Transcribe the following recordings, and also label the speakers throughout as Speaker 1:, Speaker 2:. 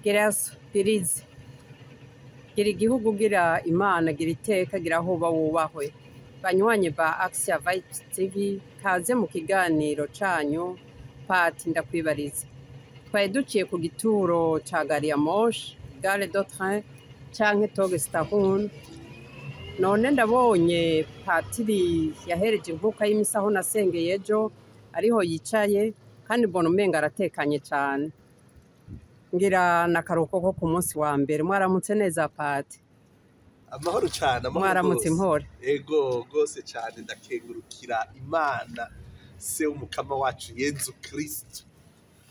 Speaker 1: Gira girize, gira igihugu, gira Imana, gira iteka, gira aho uba wubahwe. Banywanyi ba Axia Vibes TV, kaze mu kiganiro canyu Pati Ndakwibariza. Twari duciye ku gituro ca gari ya moshi, gare de train canke Tågstation. None ndabonye patiri yahereje inkuka y'imisa aho nasengeye ejo, ariho yicaye, kandi mbona umenga aratekanye cane. Ngira n'akaruhuko ko ku munsi wa mbere. Mwaramutse neza, pati?
Speaker 2: Amahoro cyane, amahoro.
Speaker 1: Mwaramutse.
Speaker 2: Rwose.
Speaker 1: Impore.
Speaker 2: Ego, rwose cyane. Ndakengurukira Imana Se w'Umukama wacu Yezu Kristu.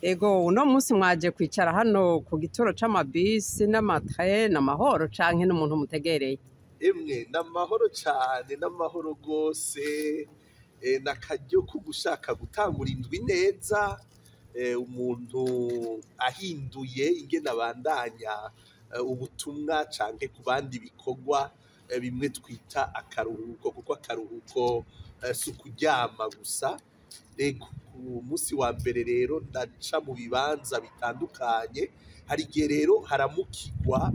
Speaker 1: Ego, uno munsi mwaje kwicara hano ku gituro c'amabisi n'amatrain, n'amahoro canke n'umuntu mutegereye?
Speaker 2: Emwe, n'amahoro cyane, n'amahoro rwose. N'akaryo ko gushaka gutangura indwi neza, umuntu ahinduye ingene abandanya ubutumwa canke ku bandi bikorwa, bimwe twita akaruhuko, kuko akaruhuko si ukuryama gusa. Ego, ku munsi wa mbere rero ndaca mu bibanza bitandukanye. Hari igihe rero haramukigwa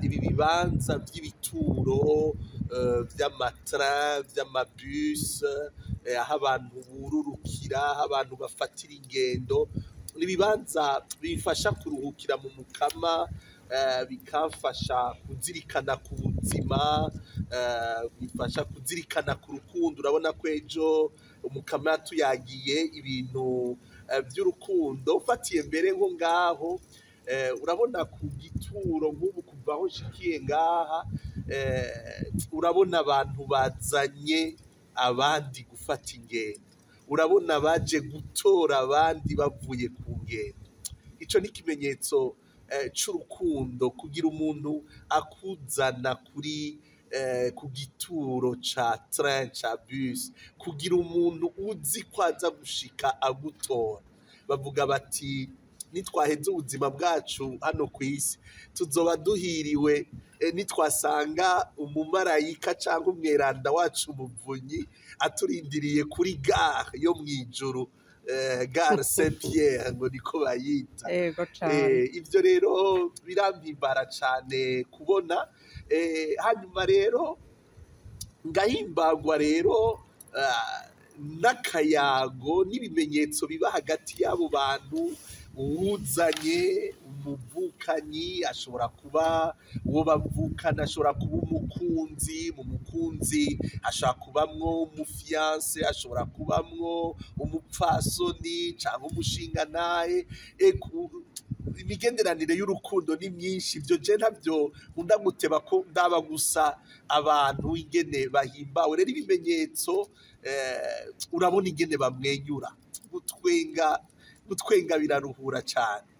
Speaker 2: ibi bibanza by'ibituro vy'amatrain, vy'amabus, aho abantu bururukira, aho abantu bafatira ingendo. Ni ibibanza bifasha kuruhukira mu Mukama, bikamfasha kuzirikana ku buzima, bifasha kuzirikana ku rukundo. Urabona ko ejo Umukama yatuyagiye ibintu vy'urukundo. Ufatiye mbere nko ngaho, urabona ku gituro nk'ubu, kuva aho nshikiye ngaha, urabona abantu bazanye abandi gufata ingendo, urabona baje gutora abandi bavuye ku ngendo. Ico ni ikimenyetso c'urukundo, kugira umuntu akuzana kuri ku gituro ca train, ca bus, kugira umuntu uzi ko aza gushika agutora. Bavuga bati nitwaheza ubuzima bwacu hano ku isi, tuzoba duhiriwe nitwasanga umumarayika cyangwa umweranda wacu umuvunyi aturindiriye kuri gare yo mu ijuru, gare Saint Pierre ngo niko bayita.
Speaker 1: Ego cane.
Speaker 2: Ibyo rero birampimbara cane kubona. Hanyuma rero ngahimbagwa rero n'akayago n'ibimenyetso biba hagati y'abo bantu. Uwuzanye umuvukanyi ashobora kuba uwo bavukana, ashobora kuba umukunzi, mu mukunzi ashobora kubamwo umufiancé, ashobora kubamwo umupfasoni cyangwa umushingantahe. Imigenderanire y'urukundo ni myinshi. Ibyo je ntabyo nkunda guteba ko ndaba gusa abantu ingene bahimbawe. Rero ibimenyetso, urabona ingene bamwenyura, gutwenga, gutwenga biraruhura cyane.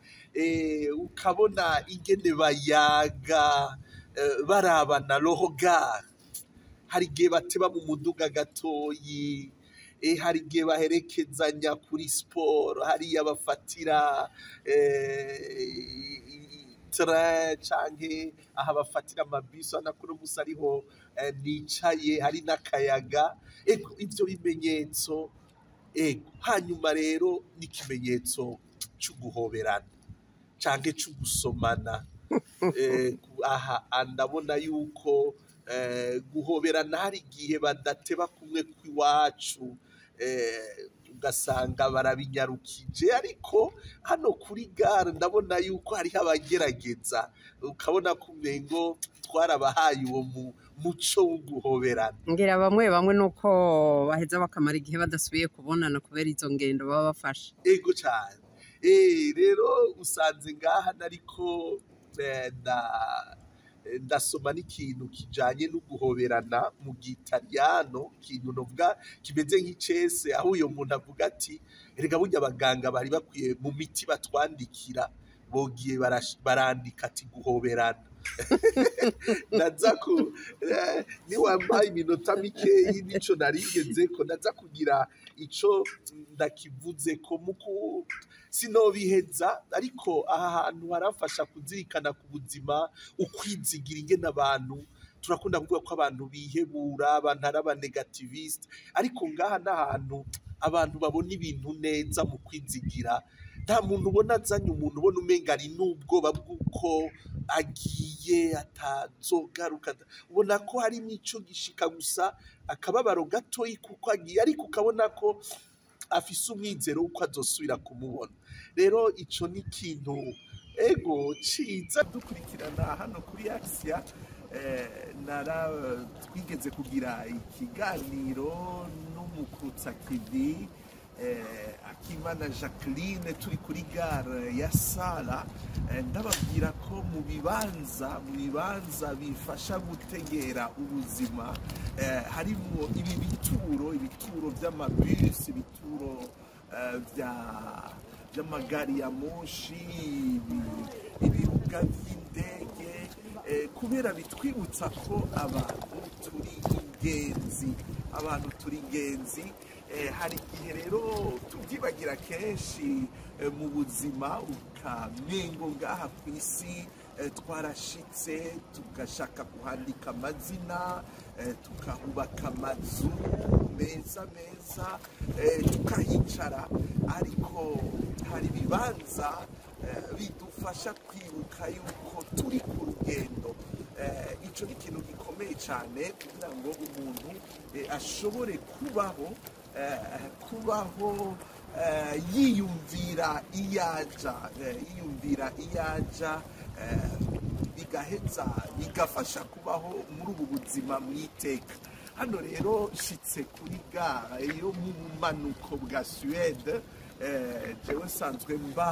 Speaker 2: Ukabona ingene bayaga, barabana le regard. Hari igihe bateba mu muduga gatoyi, hari igihe baherekezanya kuri siporo, hariya bafatira train canke aha bafatira amabisi. Urabona ko uno musi ariho nicaye, hari n'akayaga. Ego, ivyo bimenyetso. Ego, hanyuma rero n'ikimenyetso c'uguhoberana canke c'ugusomana. Aha ndabona yuko guhoberana hari igihe badateba kumwe kw'iwacu, ugasanga barabinyarukije, ariko hano kuri gare ndabona yuko hariho abagerageza, ukabona ko umengo twarabahaye uwo muco wo guhoberana.
Speaker 1: Ngira bamwe bamwe nuko baheza bakamara igihe badasubiye kubonana kubera izo ngendo baba bafashe.
Speaker 2: Ego cyane. Rero usanze ngaha nariko ndasoma n'ikintu kijanye no guhoberana mu Gitaliyano, ikintu novuga kimeze nk'icese, aho uyo muntu avuga ati: "Erega burya abaganga bari bakwiye mu miti batwandikira bogiye barandika ati guhoberana." Ndaza ku niwampaye iminota mikeyi, nico narigezeko, ndaza kugira ico ndakivuze ko muku sinobiheza. Ariko aha hantu harafasha kuzirikana ku buzima, ukwizigira, ingene abantu turakunda kuvuga ko abantu bihebura, abantu ari abanégativiste, ariko ngaha n'ahantu abantu babona ibintu neza mu kwizigira. Nta muntu ubona azanye umuntu ubona umenga ari n'ubwoba bw'uko agiye atazogaruka. Ubona ko harimo ico gishika gusa, akababaro gatoyi kuko agiye, ariko ukabona ko afise umwizero w'uko azosubira kumubona. Rero ico ni ikintu ego ciza. Dukurikirana hano kuri Axia, nara twigeze kugira ikiganiro n'umukutsakivi Akimana Jacqueline turi kuri gare ya Sala. Ndababwira ko mu bibanza bifasha gutegera ubuzima harimo ibi bituro, ibituro by'amabisi, ibituro by'amagari ya moshi, ibibuga by'indege, kubera bitwibutsa ko abantu turi ingenzi, abantu turi ingenzi. Hari igihe rero tubyibagira kenshi mu buzima, ukamengo ngaha ku isi twarashitse, tugashaka kuhandika amazina, tukahubaka amazu meza meza, tukahicara, ariko hari ibibanza bidufasha kwibuka yuko turi ku rugendo. Ico ni ikintu gikomeye cyane kugira ngo umuntu ashobore kubaho yiyumvira iyaja, yiyumvira iyaja, bigaheza bigafasha kubaho muri ubu buzima mwiteka. Hano rero nshitse kuri gare yo mu bumanuko bwa Suède. Jewe nsanzwe mba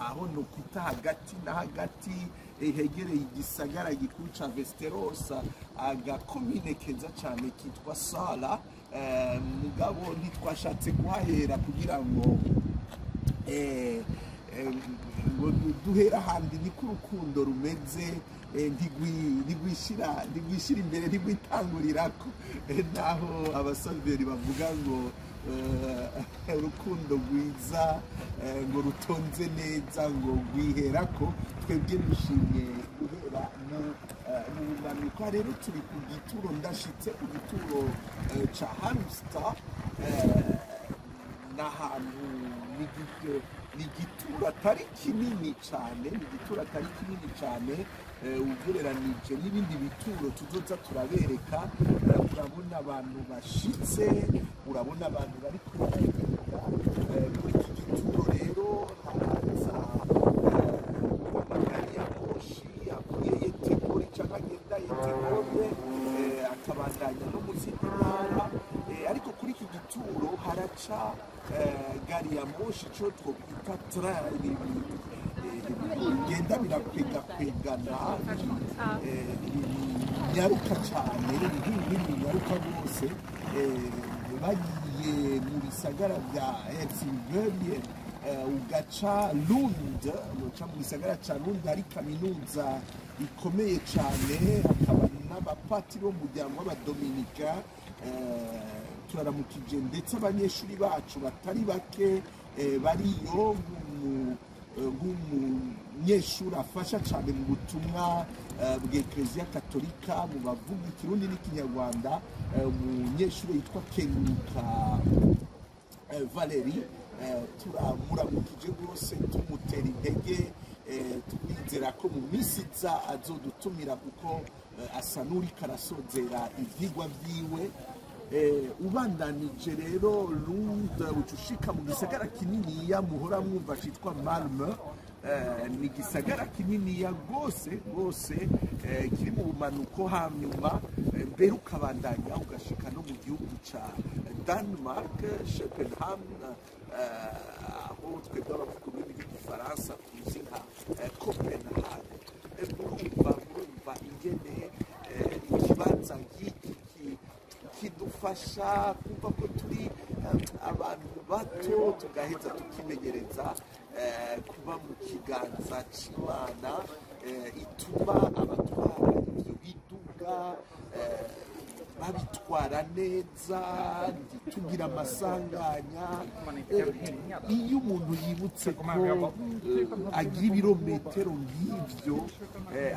Speaker 2: aho nokwita hagati na hagati, hegereye igisagara gikuru ca Västerås, agakomine keza cane kitwa Sala. Mugabo ntitwashatse kuhahera kugira ngo ngo duhera ahandi. Niko urukundo rumeze, ntigwishira imbere, ntigwitangurirako. Naho abasaveri bavuga ngo urukundo rwiza ngo rutonze neza ngo rwiherako, twebwe dushimye guhera mu bumanuko. Rero turi ku gituro, ndashitse ku gituro ca Halmstad. N'ahantu ni igituro atari kinini cyane, ni igituro atari kinini cyane ugereranije n'ibindi bituro tuzoza turabereka. Urabona abantu bashitse, urabona abantu bari kuragenda muri iki gituro. Rero haraza amagari ya moshi avuye Göteborg cyangwa agenda Göteborg, akabandanya no mu zindi ntara. Ariko kuri iki gituro haraca gari ya moshi, ico twokwita train, bigenda birakwegakwegana, binyaruka cyane, ibintu binyaruka rwose. Bagiye mu bisagara bya Helsingborg, ugaca Lund, ugaca mu gisagara ca Lund, hari kaminuza ikomeye cyane, hakaba n'abapatiri bo mu muryango w'abadominika. Turaramukije ndetse abanyeshuri bacu batari bake bariyo, nk'umunyeshuri afasha cyane mu butumwa bw'Ekereziya Katolika mu bavuga Ikirundi n'Ikinyarwanda, umunyeshuri yitwa Kenguruka Valerie. Turamuramukije rwose, tumutera intege, twizera ko mu minsi iza azodutumira kuko asa n'uriko arasozera ivyigwa vyiwe. Ubandanije rero Lund, uca ushika mu gisagara kininiya muhora mwumva citwa Malmö. Ni igisagara kininiya rwose rwose, kiri mu bumanuko. Hanyuma mbere ukabandanya ugashika no mu gihugu ca Denmark, Copenhagen, aho twebwe abavuga ururimi rw'Igifaransa tuzi nka Copenhagen. Murumva ingene ikibanza nk'iki kidufasha kumva ko turi abantu bato, tugaheza tukimenyereza kuba mu kiganza c'Imana, ituma abatwara ivyo biduga. Babitwara neza, ntitugira amasanganya. Iyo umuntu yibutse ko agira ibirometero nk'ibyo,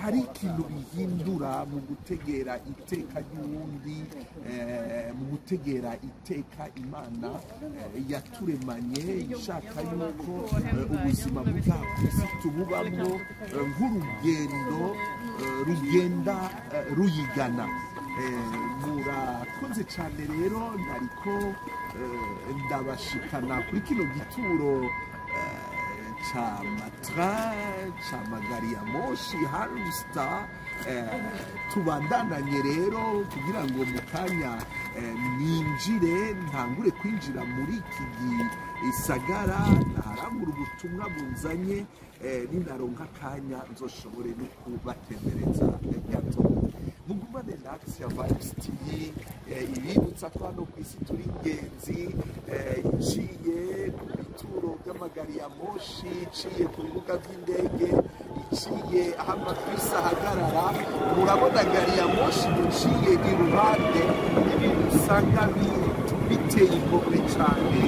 Speaker 2: hari ikintu bihindura mu gutegera iteka ry'uwundi, mu gutegera iteka Imana yaturemanye, ishaka yuko ubuzima bwacu tububamwo nk'urugendo rugenda ruyigana. Murakoze cyane. Rero ntariko ndabashikana kuri kino gituro ca matrain, ca magari ya moshi Halmstad. Tubandananye rero kugira ngo mu kanya ninjire, ntangure kwinjira muri iki gisagara, naharangura ubutumwa bunzanye. Ninaronka akanya nzoshobore no kubatembereza gato. Mugumane na Action Vibes TV, ibibutsa ko hano ku isi turi ingenzi, iciye ku bituro by'amagari ya moshi, iciye ku bibuga by'indege, iciye aho amabisi ahagarara. Murabona gari ya moshi duciye iruhande, ibintu usanga biteye igomwe cyane,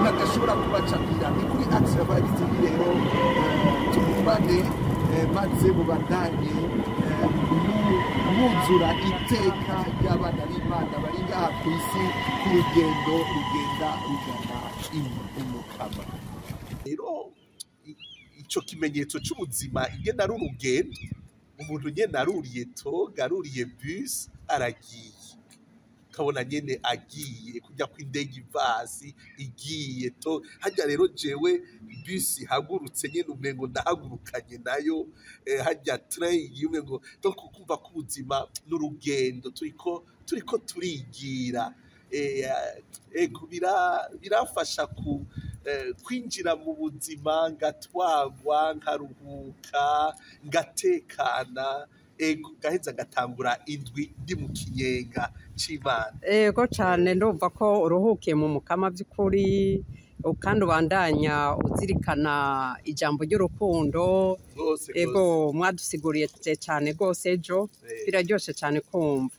Speaker 2: adashobora kubacapira. Ni kuri Action Vibes TV rero, tugumane, maze mubandanye mwuzura iteka ry'abana b'Imana bari ngaha ku isi ku rugendo rugenda rugana Umukama. Rero ico kimenyetso c'ubuzima, ingene ari urugendo, umuntu nyene aruriye toga, aruriye bus, aragiye, ukabona nyene agiye kujya kw'indege ivasi igiye to hajya. Rero jewe bus ihagurutse nyene umengo ndahagurukanye nayo, hajya train igiye umengo. Donc kumva ko ubuzima n'urugendo, turiko turigira. Ego, birafasha ku kwinjira mu buzima, ngatwagwa, nkaruhuka, ngatekana. Ego, gaheza ngatangura indwi ndi mu kinyenga c'Imana.
Speaker 1: Ego cane, ndumva ko uruhukiye mu Mukama by'ukuri, kandi ubandanya uzirikana ijambo ry'urukundo.
Speaker 2: Rwose.
Speaker 1: Ego, mwadusiguriye cyane rwose ejo. Biraryoshe cyane kumva.